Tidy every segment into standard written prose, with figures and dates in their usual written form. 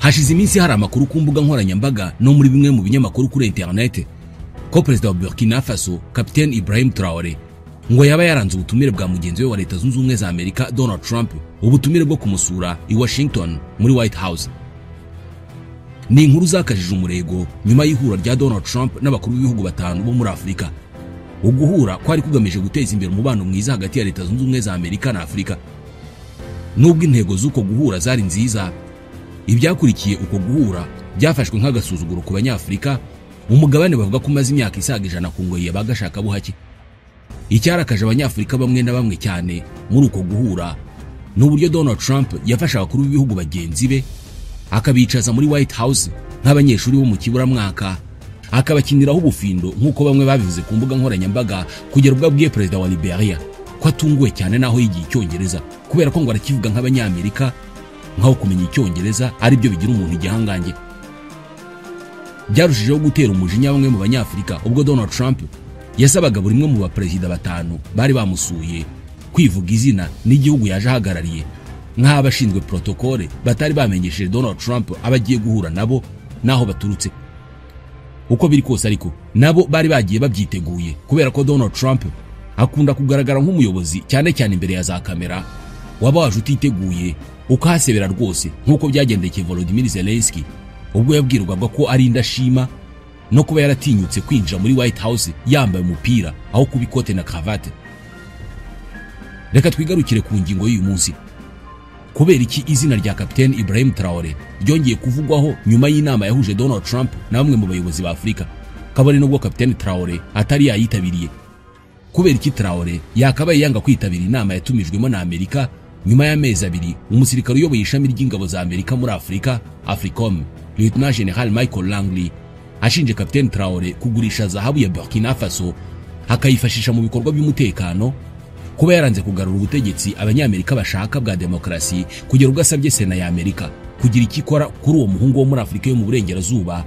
Hashize iminsi hari amakuru ku mbuga nkoranyambaga no muri bimwe mu binyamakuru kuri internet ko perezida wa Burkina Faso Capitaine Ibrahim Traore ngo yaba yaranze ubutumire bwa mugenzi we wa Leta Zunze Ubumwe za Amerika Donald Trump, ubutumire bwo kumusura i Washington muri White House. Ni inkuru zakajije umurego nyuma y'ihura rya Donald Trump n'abakuru b'ibihugu batanu bo muri Afurika. Uguhura kwari kugamije guteza imbere umubano mwiza hagati ya Leta Zunze Ubumwe za Amerika na Afurika. Nubwo intego z'uko guhura zari nziza, ibyakurikiye uko guhura byafashwe nk'agasuzuguro ku Banyafurika, umugabane bavuga ko umaze imyaka isaga 100 ku ngoyi y'abagashaka buhake. Icyarakaje Abanyafurika bamwe na bamwe cyane muri uko guhura ni uburyo Donald Trump yafashe abakuru b'ibihugu bagenzi be akabicaza muri White House nk'abanyeshuri bo mu kiburamwaka, akabakiniraho ubufindo nk'uko bamwe babivuze ku mbuga nkoranyambaga, kugera ubwo abwiye perezida wa Liberia ko atunguwe cyane naho yigiye Icyongereza, kubera ko ngo arakivuga nk'Abanyamerika, nkaho kumenya Icyongereza ari byo bigira umuntu igihangange. Byarushijeho gutera umujinya bamwe mu Banyafurika ubwo Donald Trump yasabaga buri umwe mu baperezida batanu bari bamusuye kwivuga izina n'igihugu yaje ahagarariye, nk'abashinzwe protokole batari bamenyesheje Donald Trump abagiye guhura nabo naho baturutse. Uko biri kose ariko nabo bari bagiye babyiteguye, kubera ko Donald Trump akunda kugaragara nk'umuyobozi cyane cyane imbere ya za kamera, waba waje utiteguye ukahasebera rwose, nk'uko byagendekeye Volodymyr Zelensky ubwo yabwirwaga ko ari indashima no kuba yaratinyutse kwinjira muri White House yambaye umupira aho kuba ikote na cravate. Reka twigarukire ku ngingo y'uyu munsi. Kubera iki izina rya Capitaine Ibrahim Traore ryongeye kuvugwaho nyuma y'inama yahuje Donald Trump na bamwe mu bayobozi ba Afurika, kabone nubwo Capitaine Traore atari yayitabiriye? Kubera iki Traore yakabaye yanga kwitabira inama yatumijwemo na Amerika nyuma y'amezi abiri umusirikare uyoboye ishami ry'ingabo za Amerika muri Afurika, AFRICOM, Lieutenant General Michael Langley, ashinje Capitaine Traore kugurisha zahabu ya Burkina Faso akayifashisha mu bikorwa by'umutekano, kuba yaranze kugarura ubutegetsi Abanyamerika bashaka bwa demokarasi, kugera ubwo asabye Sena ya Amerika kugira icyo ikora kuri uwo muhungu wo muri Afurika yo mu Burengerazuba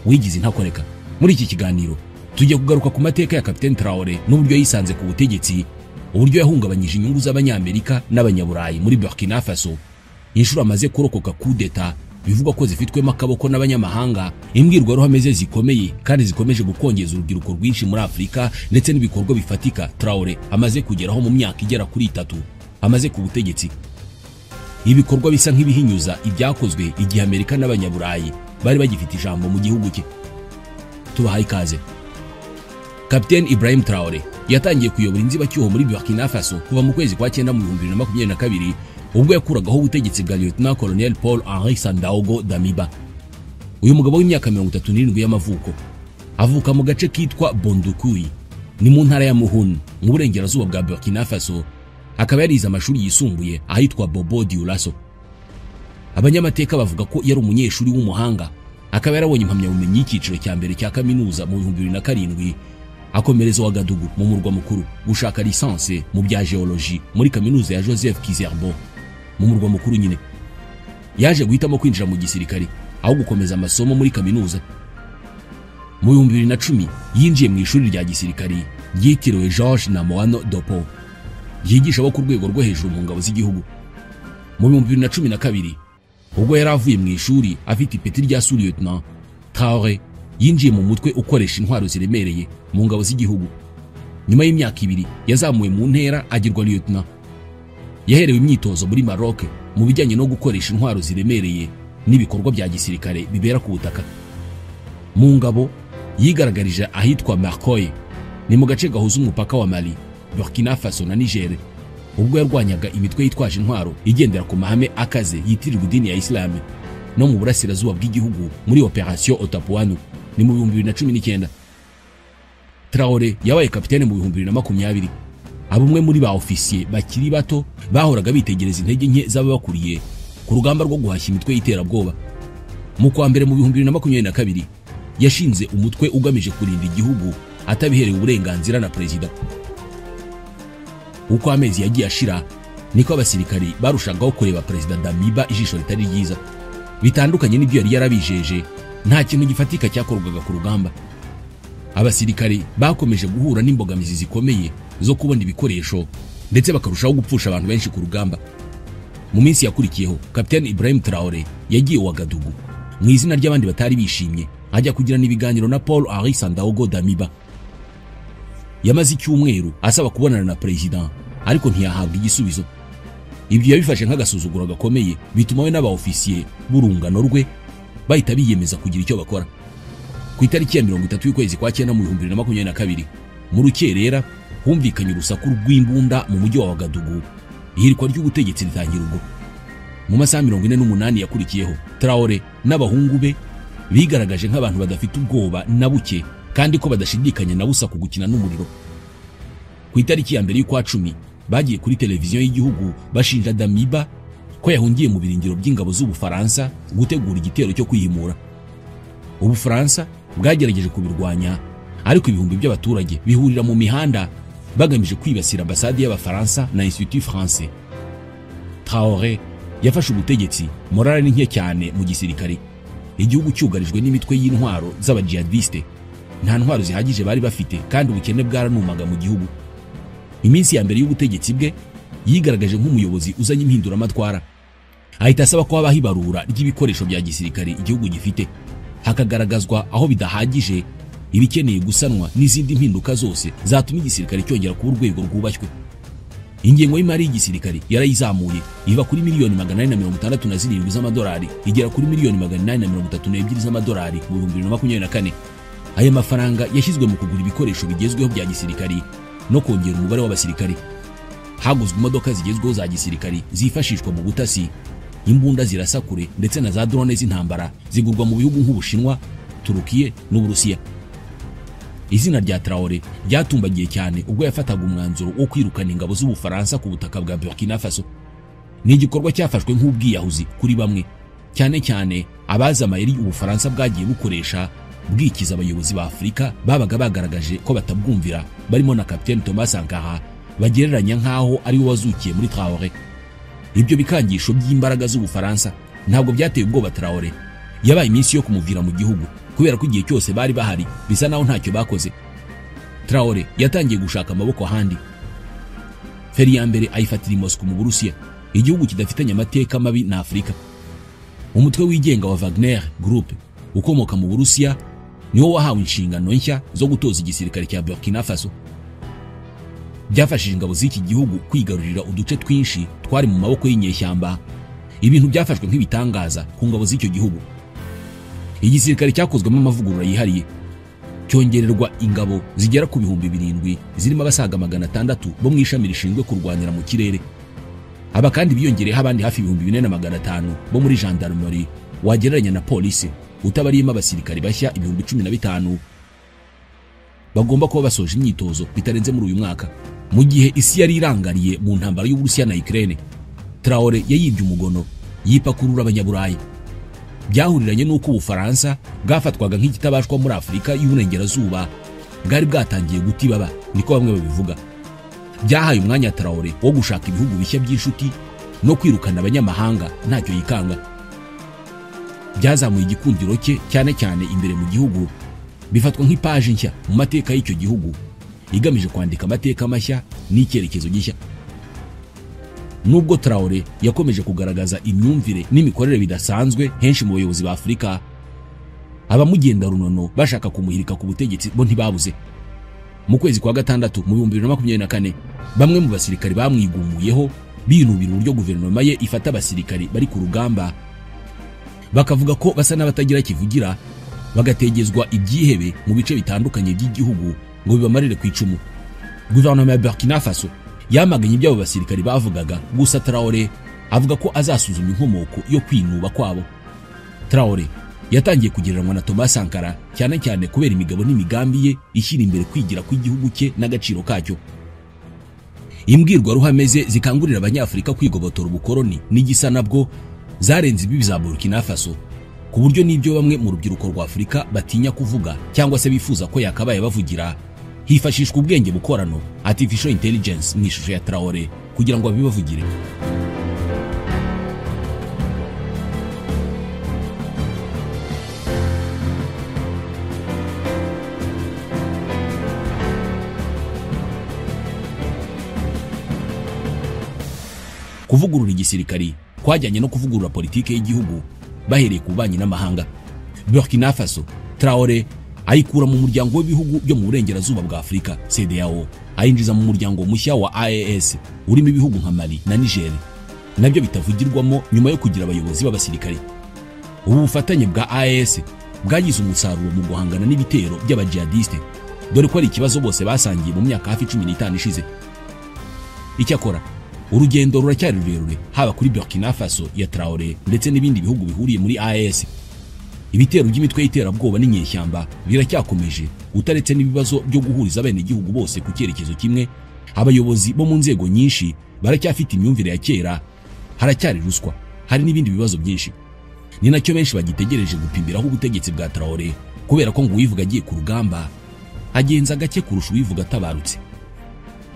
wigize intakoreka. Muri iki kiganiro tugiye kugaruka ku mateka ya Capitaine Traore n'uburyo yisanze ku butegetsi, uburyo yahungabanyije inyungu z'Abanyamerika n'Abanyaburayi muri Burkina Faso, inshuro amaze kurokoka coup d'etat bivugwa ko zifitwemo akaboko n'abanyamahanga, imbwirwaruhame ze zikomeye kandi zikomeje gukongeza urubyiruko rwinshi muri Afurika, ndetse n'ibikorwa bifatika Traore amaze kugeraho mu myaka igera kuri 3 amaze ku butegetsi. Ibikorwa bisa nk'ibihinyuza ibyakozwe igihe Amerika n'Abanyaburayi bari bagifite ijambo mu gihugu cye. Tubahaye ikaze. Capitaine Ibrahim Traore yatangiye kuyobora inzibacyuho muri Burkina Faso kuva mu kwezi kwa 9 mu 2022, ubwo yakuragaho ubutegetsi bwa Lieutenant Colonel Paul Henri Sandaogo Damiba. Uyu mugabo w'imyaka 37 y'amavuko avuka mu gace kitwa Bondoukoui, ni mu ntara ya Mouhoun mu burengerazuba bwa Burkina Faso, akaba yarize amashuri yisumbuye ahitwa Bobo Dioulasso. Abanyamateka bavuga ko yari umunyeshuri w'umuhanga, akaba yarabonye impamyabumenyi y'icyiciro cya mbere cya kaminuza mu 2007, akomereza Ouagadougou mu murwa mukuru gushaka licence mu bya geologie muri kaminuza ya Joseph Kizerbo mu murwa mukuru nyine. Yaje guhitamo kwinjira mu gisirikare aho gukomeza amasomo muri kaminuza. Mu 2010 yinjiye mu ishuri rya gisirikare ryitiriwe Georges Namoano Dopo, ryigisha abo ku rwego rwo hejuru mu ngabo z'igihugu. Mu 2012 ubwo yari avuye mu ishuri afite ipeti rya sous-lieutenant, Traore yinjiye mu mutwe ukoresha intwaro ziremereye mu ngabo z'igihugu. Nyuma y'imyaka 2 yazamuwe mu ntera agirwa lieutenant. Yaherewe imyitozo muri Maroc mu bijyanye no gukoresha intwaro ziremereye n'ibikorwa bya gisirikare bibera ku butaka. Mu ngabo yigaragarije ahitwa Markoye, ni mu gace gahuza umupaka wa Mali, Burkina Faso na Niger, ubwo yarwanyaga imitwe yitwaje intwaro igendera ku mahame akaze yitirirwa idini ya Islam no mu burasirazuba bw'igihugu muri Operation Otapuanu, ni mu 2019. Traore yabaye kapitene mu 2020. Abumwe muri ba ofisiye bakiri bato bahoraga bitegereza intege nke z'ababakuriye ku rugamba rwo guhashya imitwe y'iterabwoba. Mu kwa mbere mu 2022 yashinze umutwe ugamije kurinda igihugu atabiherewe uburenganzira na perezida. Uko amezi yagiye ashira niko abasirikari barushagaho kureba perezida Damiba ijisho ritari ryiza. Bitandukanye n'ibyo yari yarabijeje, nta kintu gifatika cyakorwaga ku rugamba. Abasirikari bakomeje guhura n'imbogamizi zikomeye zo kubona ibikoresho, ndetse bakarushaho gupfusha abantu benshi ku rugamba. Mu minsi yakurikiyeho, Kapiteni Ibrahim Traore yagiye Ouagadougou mu izina ry'abandi batari bishimye, ajya kugirana ibiganiro na Paul Henri Sandaogo Damiba. Yamaze icyumweru asaba kubonana na president, ariko ntiyahabwa igisubizo. Ibyo yabifashe nk'agasuzuguro gakomeye, bituma we n'abaofisiye b'urungano rwe bahita biyemeza kugira icyo bakora. Ku itariki ya 30 y'ukwezi kwa 9 mu 2022, mu rukerera humvikanye urusaku rw'imbunda mu mujyi wa Ouagadougou, ihirikwa ry'ubutegetsi ritangira ubwo. Mu masaha 48 yakurikiyeho, Traore n'abahungu be bigaragaje nk'abantu badafite ubwoba na buke, kandi ko badashidikanya na busa ku gukina n'umuriro. Ku itariki ya 1 y'ukwa 10 bagiye kuri televiziyo y'igihugu bashinja Damiba ko yahungiye mu birindiro by'ingabo z'Ubufaransa gutegura igitero cyo kwihimura. Ubufaransa bwagerageje kubirwanya, ariko ibihumbi by'abaturage bihurira mu mihanda bagamije kwibasira ambasade y'Abafaransa na Institut Français. Traore yafashe ubutegetsi morale ni nke cyane mu gisirikare. Igihugu cyugarijwe n'imitwe y'intwaro z'abajihadiste, nta ntwaro zihagije bari bafite kandi ubukene bwaranumaga mu gihugu. Iminsi ya mbere y'ubutegetsi bwe yigaragaje nk'umuyobozi uzanye impinduramatwara, ahita asaba ko habaho ibarura ry'ibikoresho bya gisirikare igihugu gifite, hakagaragazwa aho bidahagije, ibikeneye gusanwa n'izindi mpinduka zose zatuma igisirikare cyongera kuba urwego rwubashywe. Ingengo y'imari y'igisirikare yarayizamuye iva kuri miliyoni 467 z'amadolari igera kuri miliyoni 832 z'amadolari mu 2024. Aya mafaranga yashyizwe mu kugura ibikoresho bigezweho bya gisirikare no kongera umubare w'abasirikare. Haguzwe imodoka zigezweho za gisirikare zifashishwa mu butasi, imbunda zirasakure ndetse na za drone z'intambara zigurwa mu bihugu nk'Ubushinwa, Turukiye n'Uburusiya. Izina rya Traore ryatumbagiye cyane ubwo yafataga umwanzuro wo kwirukana ingabo z'Ubufaransa ku butaka bwa Burkina Faso. Ni igikorwa cyafashwe nk'ubwiyahuzi kuri bamwe, cyane cyane abazi amayeri Ubufaransa bwagiye bukoresha bwikiza abayobozi ba Afurika babaga bagaragaje ko batabwumvira, barimo na Kapiteni Thomas Sankara bagereranya nk'aho ari we wazukiye muri Traore. Ibyo bikangisho by'imbaraga z'Ubufaransa ntabwo byateye ubwoba Traore. Yabaye iminsi yo kumuvira mu gihugu kubera ko igihe cyose bari bahari bisa naho ntacyo bakoze. Traore yatangiye gushaka amaboko ahandi. Feri ya mbere ayifatira i Moscow mu Burusiya, igihugu kidafitanye amateka mabi na Afurika. Umutwe wigenga wa Wagner Group ukomoka mu Burusiya niwo wahawe inshingano nshya zo gutoza igisirikare cya Burkina Faso. Byafashije ingabo z'iki gihugu kwigarurira uduce twinshi twari mu maboko y'inyeshyamba, ibintu byafashwe nk'ibitangaza ku ngabo z'icyo gihugu. Igisirikare cyakozwemo amavugurura yihariye, cyongererwa ingabo zigera ku 7,000 zirimo abasaga 600 bo mu ishami rishinzwe kurwanira mu kirere. Aba kandi biyongereyeho abandi hafi 4,500 bo muri gendarmerie wagereranya na polisi, utabariyemo abasirikare bashya 15,000 bagomba kuba basoje imyitozo bitarenze muri uyu mwaka. Mu gihe isi yari irangariye mu ntambara y'Uburusiya na Ukraine, Traore yayibye umugono yipakurura abanyaburayi. Byahuriranye n'uko Ubufaransa bwafatwaga nk'ikitabashwa muri Afurika y'Uburengerazuba bwari bwatangiye guta ibaba, niko bamwe babivuga. Byahaye umwanya Traore wo gushaka ibihugu bishya by'inshuti no kwirukana abanyamahanga ntacyo yikanga. Byazamuye igikundiro cye cyane cyane imbere mu gihugu, bifatwa nk'ipaji nshya mu mateka y'icyo gihugu igamije kwandika amateka mashya n'icyerekezo gishya. Nubwo Traore yakomeje kugaragaza imyumvire n'imikorere bidasanzwe henshi mu bayobozi ba Afurika, abamugenda runono bashaka kumuhirika ku butegetsi bo ntibabuze. Mu kwezi kwa 6 mu 2024, bamwe mu basirikari bamwigumuyeho binubira uburyo guverinoma ye ifata abasirikari bari ku rugamba, bakavuga ko basa n'abatagira kivugira, bagategezwa ibyihebe mu bice bitandukanye by'igihugu ngo bibamarire ku icumu. Guverinoma ya Burkina Faso yamaganye iby'abo basirikari bavugaga, gusa Traore avuga ko azasuzuma inkomoko yo kwinuba kwabo. Traore yatangiye kugereranywa na Thomas Sankara cyane cyane kubera imigabo n'imigambi ye ishyira imbere kwigira kw'igihugu cye n'agaciro kacyo. Imbwirwaruhame ze zikangurira abanyafurika kwigobotora ubukoloni n'igisa nabwo zarenze ibibi za Burkina Faso, ku buryo n'ibyo bamwe mu rubyiruko rwa Afurika batinya kuvuga cyangwa se bifuza ko yakabaye bavugira, hifashishwa ubwenge bukorano artificial intelligence mu ishusho ya Traore kugira ngo abibavugire. Kuvugurura igisirikari kwajyanye no kuvugurura politike y'igihugu bahereye ku bubanyi n'amahanga. Burkina Faso Traore ayikura mu muryango w'ibihugu byo mu burengerazuba bwa Afurika CEDEAO, ayinjiza mu muryango mushya wa AES urimo ibihugu nka Mali na Niger, nabyo bitavugirwamo nyuma yo kugira abayobozi b'abasirikari. Ubu bufatanye bwa AES bwagize umusaruro mu guhangana n'ibitero by'abajihadiste, dore ko ari ikibazo bose basangiye mu myaka hafi 15 ishize. Icyakora urugendo ruracyari rurerure haba kuri Burkina Faso ya Traore ndetse n'ibindi bihugu bihuriye muri AES. Ibitero by'imitwe y'iterabwoba n'inyeshyamba biracyakomeje, utaretse n'ibibazo byo guhuriza bene igihugu bose ku cyerekezo kimwe. Abayobozi bo mu nzego nyinshi baracyafite imyumvire ya kera, haracyari ruswa, hari n'ibindi bibazo byinshi. Ni nacyo benshi bagitegereje gupimbiraho ubutegetsi bwa Traore, kubera ko ngo uwivuga agiye ku rugamba agenza gake kurusha uwivuga atabarutse.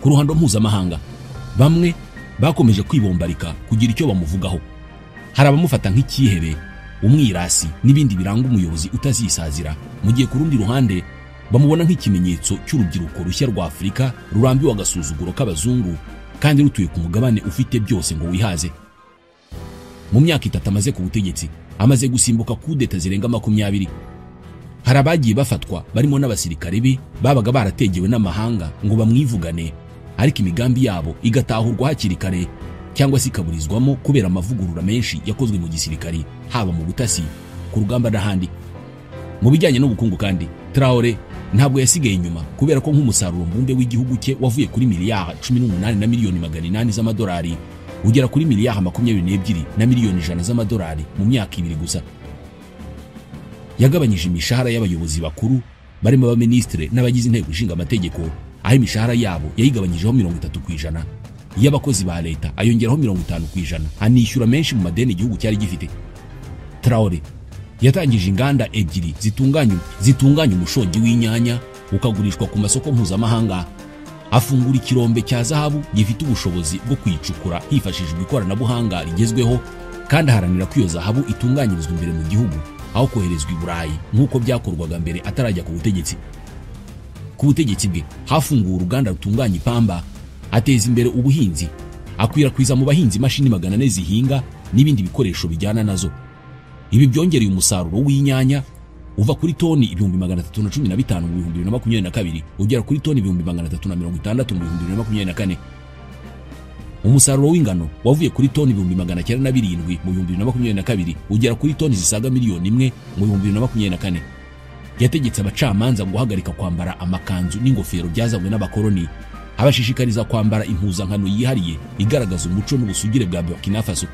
Ku ruhando mpuzamahanga bamwe bakomeje kwibombarika kugira icyo bamuvugaho. Hari abamufata nk'ikihebe, umwirasi n'ibindi biranga umuyobozi utazisazira, mu gihe ku rundi ruhande bamubona nk'ikimenyetso cy'urubyiruko rushya rwa Afurika rurambiwe agasuzuguro k'abazungu kandi rutuye ku mugabane ufite byose ngo wihaze. Mu myaka 3 amaze ku butegetsi amaze gusimbuka kudeta zirenga 20. Hari abagiye bafatwa barimo n'abasirikare be babaga barategewe n'amahanga ngo bamwivugane, ariko imigambi yabo igatahurwa hakiri kare cyangwa se ikaburizwamo kubera amavugurura menshi yakozwe mu gisirikari, haba mu butasi, ku rugamba n'ahandi. Mu bijyanye n'ubukungu kandi Traore ntabwo yasigaye inyuma, kubera ko nk'umusaruro mbumbe w'igihugu cye wavuye kuri miliyari 18 na miliyoni 800 z'amadolari ugera kuri miliyari 22 na miliyoni 100 z'amadolari mu myaka 2 gusa. Yagabanyije imishahara y'abayobozi bakuru barimo abaministre n'abagize inteko ishinga amategeko, aho imishahara yabo yayigabanyijeho 30%, y'abakozi ba leta ayongeraho 50%, anishyura menshi mu madeni igihugu cyari gifite. Traore yatangije inganda 2 zitunganya umushongi w'inyanya ukagurishwa ku masoko mpuzamahanga, afungura ikirombe cya zahabu gifite ubushobozi bwo kuyicukura hifashishijwe ikoranabuhanga rigezweho, kandi aharanira ko iyo zahabu itunganyirizwa imbere mu gihugu aho koherezwa i Burayi nk'uko byakorwaga mbere atarajya ku butegetsi. Ku butegetsi bwe hafunguwe uruganda rutunganya ipamba, ateza imbere ubuhinzi, akwirakwiza mu bahinzi imashini 400 zihinga n'ibindi bikoresho bijyana nazo. Ibi byongereye umusaruro w'inyanya uva kuri toni 315 mu 2022 ugera kuri toni 360 mu 2024. Umusaruro w'ingano wavuye kuri toni 907 mu 2022 ugera kuri toni zisaga miliyoni 1 mu 2024. Yategetse abacamanza guhagarika kwambara amakanzu n'ingofero byazanywe n'abakoloni, abashishikariza kwambara impuzankano yihariye igaragaza umuco n'ubusugire bwa Burkina Faso.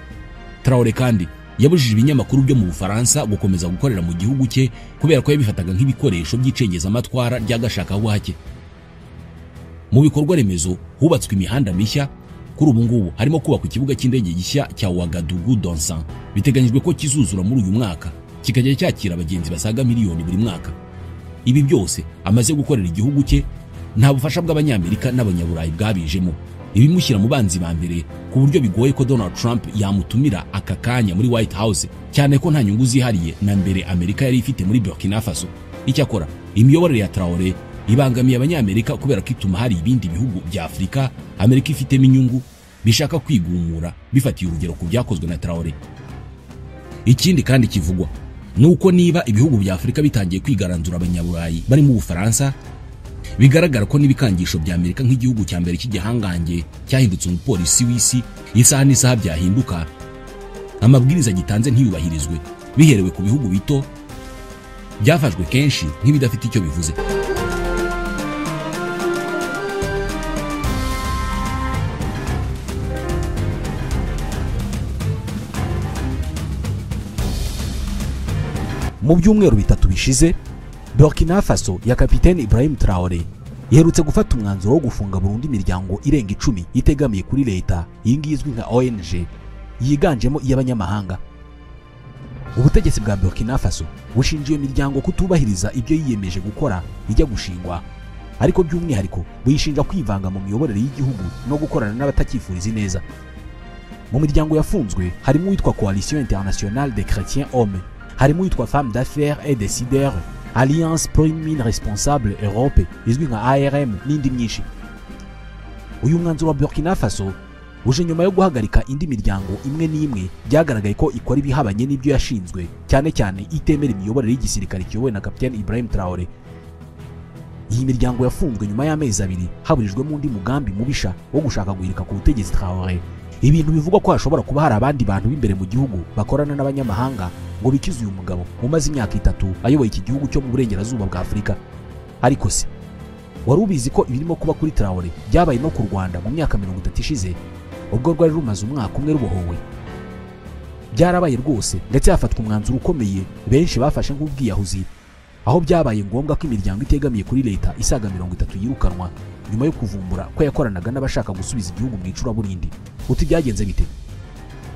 Traore kandi yabujije ibinyamakuru byo mu Bufaransa gukomeza gukorera mu gihugu cye kubera ko yabifataga nk'ibikoresho by'icengezamatwara ry'agashakabuhake. Mu bikorwa remezo hubatswe imihanda mishya. Kuri ubu ngubu harimo kubakwa ikibuga cy'indege gishya cya Ouagadougou Donsan, biteganyijwe ko kizuzura muri uyu mwaka kikajya cyakira abagenzi basaga miliyoni buri mwaka. Ibi byose amaze gukorera igihugu cye nta bufasha bw'Abanyamerika n'Abanyaburayi bwabijemo, ibimushyira mu banzi ba mbere ku buryo bigoye ko Donald Trump yamutumira aka kanya muri White House, cyane ko nta nyungu zihariye na mbere Amerika yari ifite muri Burkina Faso. Icyakora imiyoborere ya Traore ibangamiye Abanyamerika kubera ko ituma hari ibindi bihugu bya Afurika Amerika ifitemo inyungu bishaka kwigumura bifatiye urugero ku byakozwe na Traore. Ikindi kandi kivugwa nuko niba ibihugu bya Afurika bitangiye kwigaranzura Abanyaburayi barimo Ubufaransa, bigaragara ko n'ibikangisho bya Amerika nk'igihugu cya mbere cy'igihangange cyahindutse umupolisi w'isi, isaha n'isaha byahinduka, amabwiriza gitanze ntiyubahirizwe biherewe ku bihugu bito byafashwe kenshi nk'ibidafite icyo bivuze. Mu byumweru 3 bishize, Burkina Faso ya Kapiteni Ibrahim Traore iherutse gufata umwanzuro wo gufunga burundu imiryango irenga 10 itegamiye kuri leta, iyi ngiyi izwi nka ONG, yiganjemo iy'abanyamahanga. Ubutegetsi bwa Burkina Faso bushinja iyo miryango kutubahiriza ibyo yiyemeje gukora ijya gushingwa, ariko by'umwihariko buyishinja kwivanga mu miyoborere y'igihugu no gukorana n'abatakifuriza neza. Mu miryango yafunzwe harimo uwitwa Coalition Internationale des Chrétiens Hommes, harimo uwitwa Femmes d'Affaires et Décideurs, Alliance pour une mine responsable Europe izwi nka ARM n'indi myinshi. Uyu mwanzuro wa Burkina Faso uje nyuma yo guhagarika indi miryango imwe n'imwe byagaragaye ko ikora ibihabanye n'ibyo yashinzwe, cyane cyane itemera imiyoborere y'igisirikare kiyobowe na Capitaine Ibrahim Traoré. Iyi miryango yafunzwe nyuma y'amezi 2 haburijwemo undi mugambi mubisha wo gushaka guhirika ku butegetsi Traoré. Ibintu bivugwa ko hashobora kuba hari abandi bantu b'imbere mu gihugu bakorana n'abanyamahanga ngo bikize uyu mugabo umaze imyaka 3 ayoboye iki gihugu cyo mu burengerazuba bwa Afurika. Ariko se wari ubizi ko ibirimo kuba kuri Traoré byabaye no ku Rwanda mu myaka 30 ishize, ubwo rwari rumaze umwaka umwe rubohowe? Byarabaye rwose, ndetse hafatwa umwanzuro ukomeye benshi bafashe nk'ubwiyahuzi, aho byabaye ngombwa ko imiryango itegamiye kuri leta isaga 30 yirukanwa nyuma yo kuvumbura ko yakoranaga n'abashaka gusubiza igihugu mu icuraburindi. Uti byagenze bite?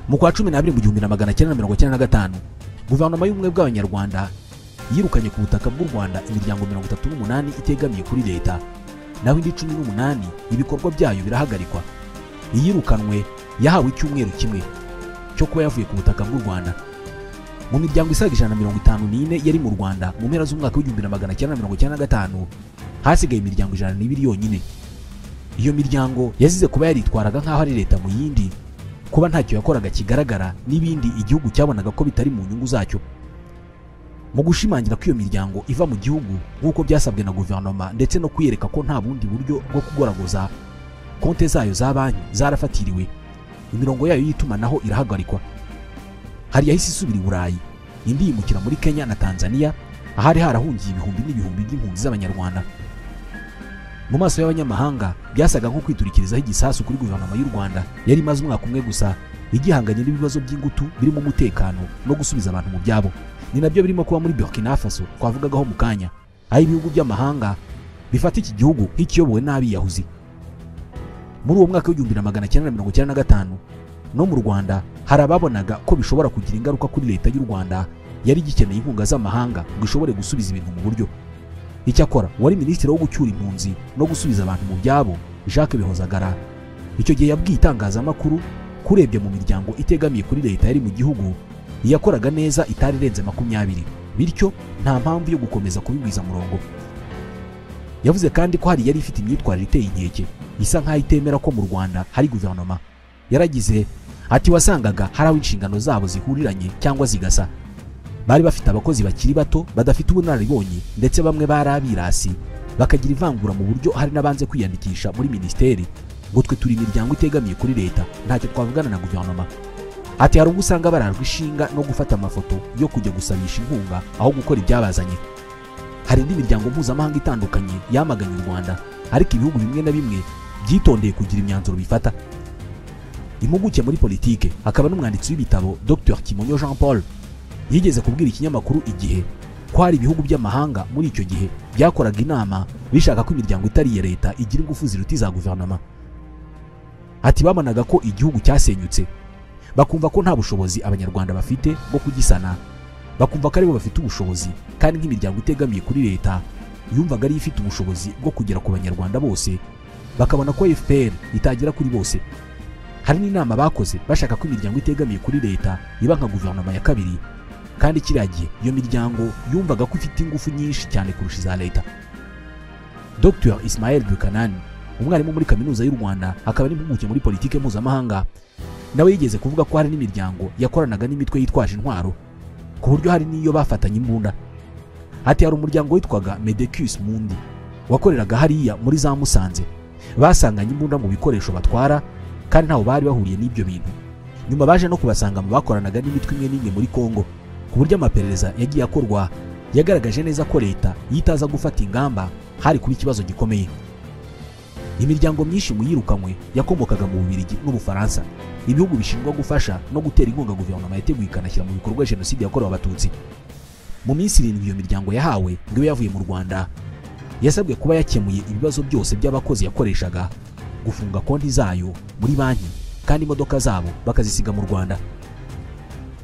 Mu kwa 12 mu 1995 guverinoma y'ubumwe bw'Abanyarwanda yirukanye ku butaka bw'u Rwanda imiryango 38 itegamiye kuri leta, naho indi 18 ibikorwa byayo birahagarikwa. Iyirukanwe yahawe icyumweru kimwe cyo kuba yavuye ku butaka bw'u Rwanda. Mu miryango isaga 154 yari mu Rwanda mu mpera z'umwaka w'1995 hasigaye imiryango 102 yonyine. Iyo miryango yazize kuba yaritwaraga nk'aho ari leta mu yindi, kuba ntacyo yakoraga kigaragara n'ibindi igihugu cyabonaga ko bitari mu nyungu zacyo. Mu gushimangira ko iyo miryango iva mu gihugu nk'uko byasabwe na guverinoma, ndetse no kwiyereka ko nta bundi buryo bwo kugoragoza, konte zayo za banki zarafatiriwe, imirongo yayo y'itumanaho irahagarikwa. Hari yahise isubira i Burayi, indi yimukira muri Kenya na Tanzania, ahari harahungiye ibihumbi n'ibihumbi by'impunzi z'Abanyarwanda. Mu maso y'abanyamahanga byasaga nko kwiturikirizaho igisasu kuri guverinoma y'u Rwanda yari imaze umwaka umwe gusa igihanganye n'ibibazo by'ingutu birimo umutekano no gusubiza abantu mu byabo. Ni nabyo birimo kuba muri Burkina Faso twavugagaho mu kanya, aho ibihugu by'amahanga bifata iki gihugu nk'ikiyobowe n'abiyahuzi. Muri uwo mwaka w'1995 no mu Rwanda hari ababonaga ko bishobora kugira ingaruka kuri leta y'u Rwanda yari gikeneye inkunga z'amahanga ngo ishobore gusubiza ibintu mu buryo. Icyakora wari minisitiri wo gucyura impunzi no gusubiza abantu mu byabo, Jacques Bihozagara, icyo gihe yabwiye itangazamakuru kurebye mu miryango itegamiye kuri leta yari mu gihugu yakoraga neza itari irenze 20, bityo nta mpamvu yo gukomeza kubigwiza murongo. Yavuze kandi ko hari yari ifite imyitwarire iteye inkeke isa nkaho itemera ko mu Rwanda hari guverinoma. Yaragize ati wasangaga hari aho inshingano zabo zihuriranye cyangwa zigasa. Bari bafite abakozi bakiri bato badafite ubunararibonye, ndetse bamwe bari abirasi bakagira ivangura mu buryo hari n'abanze kwiyandikisha muri ministeri ngo twe turi imiryango itegamiye kuri leta ntacyo twavugana na guverinoma. Ati hari ubwo usanga barajwe ishinga no gufata amafoto yo kujya gusabisha inkunga aho gukora ibyabazanye. Hari indi miryango mpuzamahanga itandukanye yamaganye u Rwanda, ariko ibihugu bimwe na bimwe byitondeye kugira imyanzuro bifata. Impuguke muri politike akaba n'umwanditsi w'ibitabo Dr Kimonyo Jean Paul yigeze kubwira ikinyamakuru Igihe ko hari ibihugu by'amahanga muri icyo gihe byakoraga inama bishaka ko imiryango itari iya leta igira ingufu ziruta iza guverinoma. Ati babonaga ko igihugu cyasenyutse, bakumva ko nta bushobozi Abanyarwanda bafite bwo kugisana, bakumva ko aribo bafite ubushobozi, kandi nk'imiryango itegamiye kuri leta yumvaga ari ifite ubushobozi bwo kugera ku Banyarwanda bose, bakabona ko FPR itagera kuri bose. Hari n'inama bakoze bashaka ko imiryango itegamiye kuri leta iba nka guverinoma ya kabiri, kandi kiriya gihe iyo miryango yumvaga ko ifite ingufu nyinshi cyane kurusha iza leta. Dr Ismael Buchanan, umwarimu muri kaminuza y'u Rwanda akaba n'impuguke muri politike mpuzamahanga, nawe yigeze kuvuga ko hari n'imiryango yakoranaga n'imitwe yitwaje intwaro, ku buryo hari n'iyo bafatanye imbunda. Ati hari umuryango witwaga Medecus Mundi wakoreraga hariya muri za Musanze, basanganye imbunda mu bikoresho batwara kandi ntaho bari bahuriye n'ibyo bintu. Nyuma baje no kubasanga mu bakoranaga n'imitwe imwe n'imwe muri Kongo, ku buryo amaperereza yagiye akorwa yagaragaje neza ko leta yitaza gufata ingamba hari kuba ikibazo gikomeye. Imiryango myinshi mu yirukanywe yakomokaga mu Bubiligi n'Ubufaransa, ibihugu bishinzwe gufasha no gutera inkunga guverinoma yateguye ikanashyira mu bikorwa jenoside yakorewe Abatutsi. Mu minsi 7 iyo miryango yahawe ngo ibe yavuye mu Rwanda, yasabwe kuba yakemuye ibibazo byose by'abakozi yakoreshaga, gufunga konti zayo muri banki, kandi imodoka zabo bakazisiga mu Rwanda.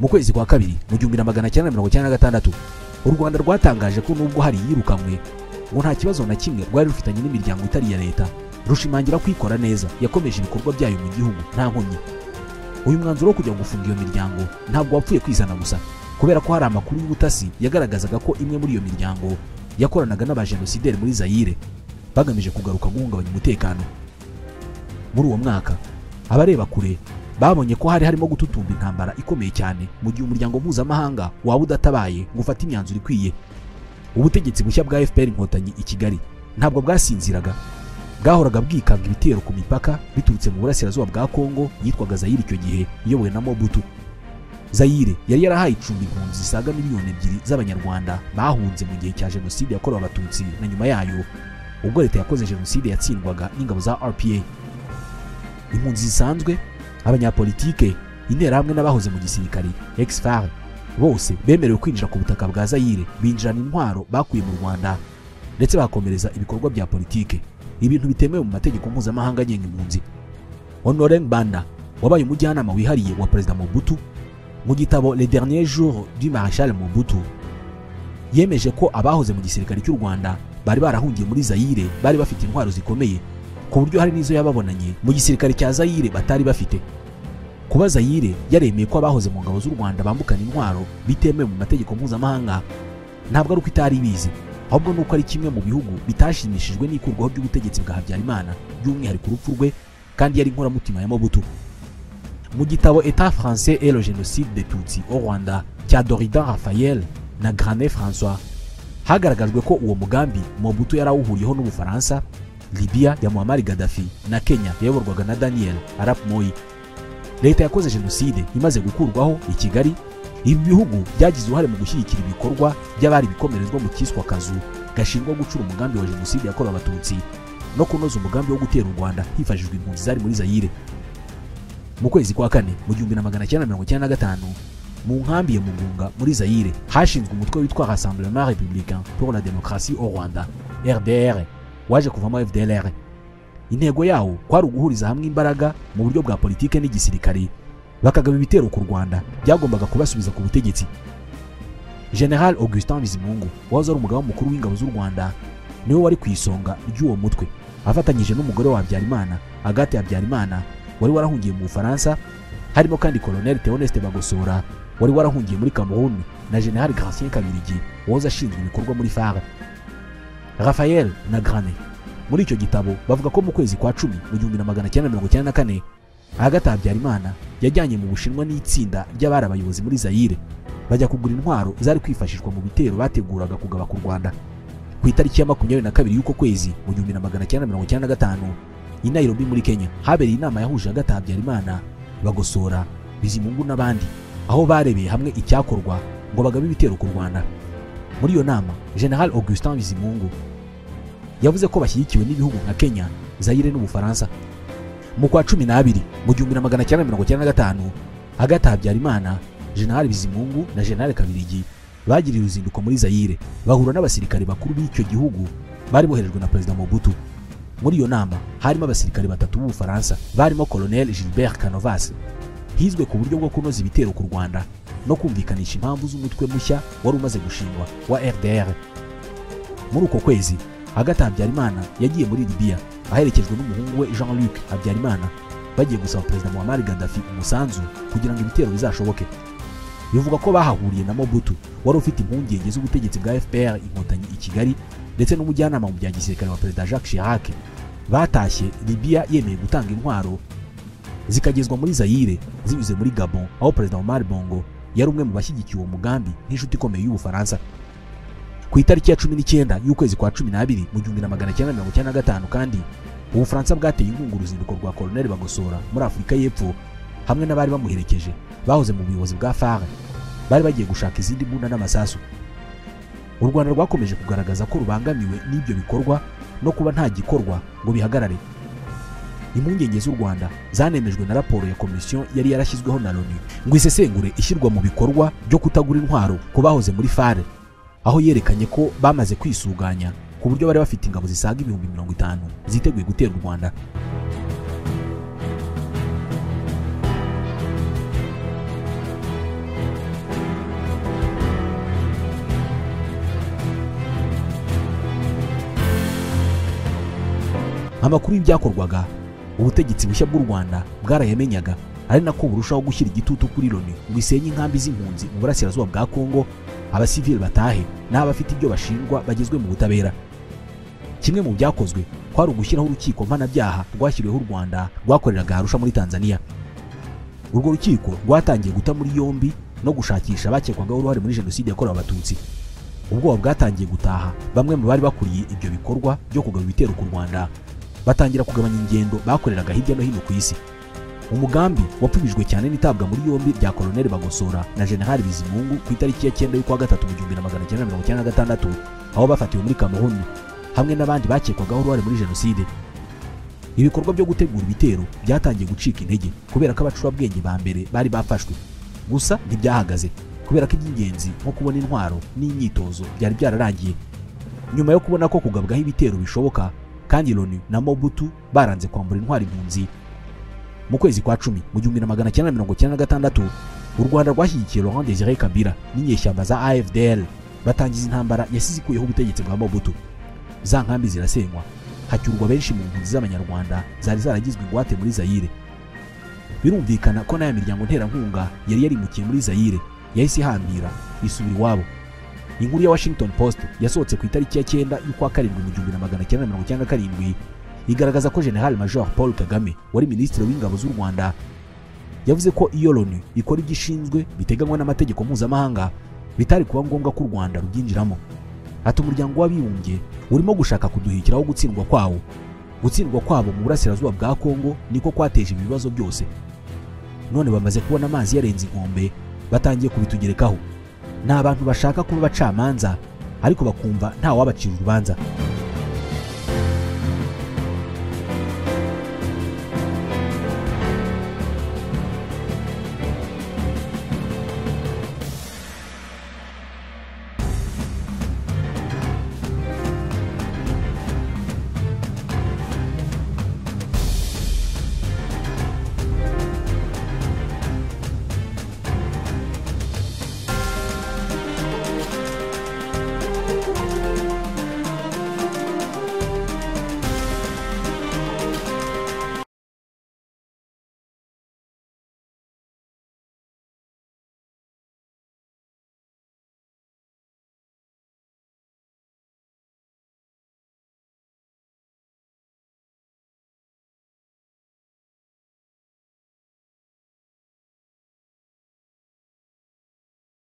Mu kwezi kwa kabiri mu 1996 u Rwanda rwatangaje ko nubwo hari yirukanywe ngo nta kibazo na kimwe rwari rufitanye n'imiryango itari iya leta, rushimangira kwikora neza yakomeje ibikorwa byayo mu gihugu nta nkomyi. Uyu mwanzuro wo kujya gufunga iyo miryango ntabwo wapfuye kwizana gusa, kubera ko hari amakuru y'ubutasi yagaragazaga ko imwe muri iyo miryango yakoranaga n'abajenosideri muri Zaire bagamije kugaruka guhungabanya umutekano. Muri uwo mwaka Abareba kure babonye ko hari harimo gututumba intambara ikomeye cyane mu gihe umuryango mpuzamahanga waba udatabaye ngo ufate imyanzuro ikwiye. Ubutegetsi bushya bwa FPR Inkotanyi i Kigali ntabwo bwasinziraga, bwahoraga bwikanga ibitero ku mipaka biturutse mu burasirazuba bwa Kongo yitwaga Zaire icyo gihe iyobowe na Mobutu. Zaire yari yarahaye icumbi impunzi zisaga 2 miliyoni z'Abanyarwanda bahunze mu gihe cya Jenoside yakorewe Abatutsi na nyuma yayo, ubwo leta yakoze Jenoside yatsindwaga n'ingabo za RPA. Impunzi zisanzwe, abanyapolitike, interahamwe n'abahoze mu gisirikari ex-FAR bose bemerewe kwinjira ku butaka bwa Zaire, binjirana intwaro bakuye mu Rwanda ndetse bakomereza ibikorwa bya politike, ibintu bitemewe mu mategeko mpuzamahanga agenga impunzi. Honoré Ngbanda wabaye umujyanama wihariye wa Perezida Mobutu, mu gitabo Les Derniers Jours du Maréchal Mobutu yemeje ko abahoze mu gisirikare cy'u Rwanda bari barahungiye muri Zaire bari bafite intwaro zikomeye, ku buryo hari n'izo yababonanye mu gisirikare cya Zaire batari bafite. Kuba Zaire yaremeye ko abahoze mu ngabo z'u Rwanda bambukana intwaro bitemewe mu mategeko mpuzamahanga ntabwo ari uko itari ibizi, ahubwo nuko ari kimwe mu bihugu bitashimishijwe n'ikurwaho ry'ubutegetsi bwa Habyarimana, by'umwihariko urupfu rwe, kandi yari inkoramutima ya Mobutu. Mu gitabo État français et le génocide des Tutsis au Rwanda cya Doridan Raphaël na Granet François hagaragajwe ko uwo mugambi Mobutu yarawuhuriyeho n'Ubufaransa, Libya ya Muammar Gaddafi na Kenya yayoborwaga na Daniel Arap Moi. Leta yakoze jenoside imaze gukurwaho i Kigali, ibi bihugu byagize uruhare mu gushyigikira ibikorwa by'abari bikomerezwa mu kiswa kazu gashinzwe gucura umugambi wa jenoside yakorewe Abatutsi no kunoza umugambi wo gutera u Rwanda hifashishijwe impunzi zari muri Zaire. Mu kwezi kwa kane mu 1995, mu nkambi ya Mugunga muri Zaire hashinzwe umutwe witwa Rassemblement Républicain pour la Démocratie au Rwanda, RDR, waje kuvamo FDLR. Intego yawo kwari uguhuriza hamwe imbaraga mu buryo bwa politike n'igisirikare, bakagaba ibitero ku Rwanda byagombaga kubasubiza ku butegetsi. General Augustin Bizimungu wahoze ari umugaba mukuru w'ingabo z'u Rwanda niwe wari ku isonga ry'uwo mutwe, afatanyije n'umugore wa Habyarimana, Agathe Habyarimana, wari warahungiye mu Bufaransa. Harimo kandi Colonel Theoneste Bagosora wari warahungiye muri Cameroon na General Gratien Kabiligi wahoze ashinzwe ibikorwa muri FAR. Raphael na Granet muri icyo gitabo bavuga ko mu kwezi kwa 10 mu 1994, Agathe Habyarimana yajyanye mu Bushinwa n'itsinda ry'abari abayobozi muri Zaire, bajya kugura intwaro zari kwifashishwa mu bitero bateguraga kugaba ku Rwanda. Ku itariki ya 22 y'uko kwezi mu 1995, i Nairobi muri Kenya habereye inama yahuje Agathe Habyarimana, Bagosora, Bizimungu n'abandi, aho barebeye hamwe icyakorwa ngo bagabe ibitero ku Rwanda. Muri iyo nama General Augustin Bizimungu yavuze ko bashyigikiwe n'ibihugu nka Kenya, Zaire n'Ubufaransa. Mu kwa 12 mu 1995, Agathe Habyarimana, General Bizimungu na General Kabiligi bagiriye uruzinduko muri Zaire, bahura n'abasirikare bakuru b'icyo gihugu bari boherejwe na Perezida Mobutu. Muri iyo nama harimo abasirikare batatu b'Ubufaransa barimo Colonel Gilbert Canovas. Hizwe ku buryo bwo kunoza ibitero ku Rwanda no kumvikanisha impamvu z'umutwe mushya wari umaze gushingwa wa RDR. Muri uko kwezi Agathe Habyarimana yagiye muri Libya aherekejwe n'umuhungu we Jean-Luc Habyarimana, bagiye gusaba Perezida Muammar Gaddafi umusanzu kugira ngo ibitero bizashoboke. Bivugwa ko bahahuriye na Mobutu wari ufite impungenge z'ubutegetsi bwa FPR Inkotanyi i Kigali, ndetse n'umujyanama mu bya gisirikare wa Perezida Jacques Chirac. Batashye Libya yemeye gutanga intwaro zikagezwa muri Zaire zinyuze muri Gabon, aho Perezida Omar Bongo yari umwe mu bashyigikiye uwo mugambi nk'inshuti ikomeye y'Ubufaransa. Ku itariki ya 19 y'ukwezi kwa 12 mu 1995 kandi, Ubufaransa bwateye inkunga uruzinduko rwa Colonel Bagosora muri Afurika y'Epfo hamwe n'abari bamuherekeje bahoze mu buyobozi bwa FAR, bari bagiye gushaka izindi mbunda n'amasasu. U Rwanda rwakomeje kugaragaza ko rubangamiwe n'ibyo bikorwa no kuba nta gikorwa ngo bihagarare. Impungenge z'u Rwanda zanemejwe na raporo ya komisiyo yari yarashyizweho na Loni ngo isesengure ishyirwa mu bikorwa byo kutagura intwaro ku bahoze muri FAR, aho yerekanye ko bamaze kwisuganya ku buryo bari bafite ingabo zisaga 50,000 ziteguye gutera u Rwanda. Amakuru y'ibyakorwaga ubutegetsi bushya bw'u Rwanda bwarayamenyaga, ari nako burushaho gushyira igitutu kuri Loni ngo isenye inkambi z'impunzi mu burasirazuba bwa Kongo, abasivili batahe n'abafite ibyo bashinjwa bagezwe mu butabera. Kimwe mu byakozwe Kwari ugushyiraho urukiko mpanabyaha rwashyiriweho u Rwanda rwakoreraga Arusha muri Tanzania. Urwo rukiko rwatangiye guta muri yombi no gushakisha abakekwagaho uruhare muri jenoside yakorewe Abatutsi. Ubwoba bwatangiye gutaha bamwe mu bari bakuriye ibyo bikorwa byo kugaba ibitero ku Rwanda batangira kugabanya ingendo bakoreraga hirya no hino ku isi. Umugambi wapfubijwe cyane n'itabwa muri yombi rya Colonel Bagosora na General Bizimungu ku itariki ya 9 y'ukwa gatatu mu 1996, aho bafatiwe muri Cameroon hamwe n'abandi bakekwagaho uruhare muri jenoside. Ibikorwa byo gutegura ibitero byatangiye gucika intege kubera ko abacurabwenge ba mbere bari bafashwe. Gusa ntibyahagaze kubera ko iby'ingenzi nko kubona intwaro n'imyitozo byari byararangiye. Nyuma yo kubona ko kugabwaho ibitero bishoboka kandi Loni na Mobutu baranze kwambura intwaro impunzi, mu kwezi kwa 10 mu 1996 u Rwanda rwashyigikiye Laurent Désiré Kabila n'inyeshyamba za AFDL batangiza intambara yasize ikuyeho ubutegetsi bwa Mobutu. Za nkambi zirasenywa, hacyurwa benshi mu mpunzi z'Abanyarwanda zari zaragizwe ingwate muri Zaire. Birumvikana ko n'aya miryango nterankunga yari yarimukiye muri Zaire yahise ihambira isubira iwabo. Inkuru ya Washington Post yasohotse ku itariki ya 9 y'ukwa karindwi mu 1997 igaragaza ko General Major Paul Kagame wari minisitiri w'ingabo z'u Rwanda yavuze ko iyo Loni ikora ibyo ishinzwe biteganywa n'amategeko mpuzamahanga bitari kuba ngombwa ko u Rwanda rubyinjiramo. Ati umuryango w'abibumbye urimo gushaka kuduhikiraho gutsindwa kwawo. Gutsindwa kwabo mu burasirazuba bwa Kongo niko kwateje ibibazo byose. None bamaze kubona amazi yarenze inkombe batangiye kubitugerekaho. Ni abantu bashaka kuba abacamanza ariko bakumva nta wabacira urubanza.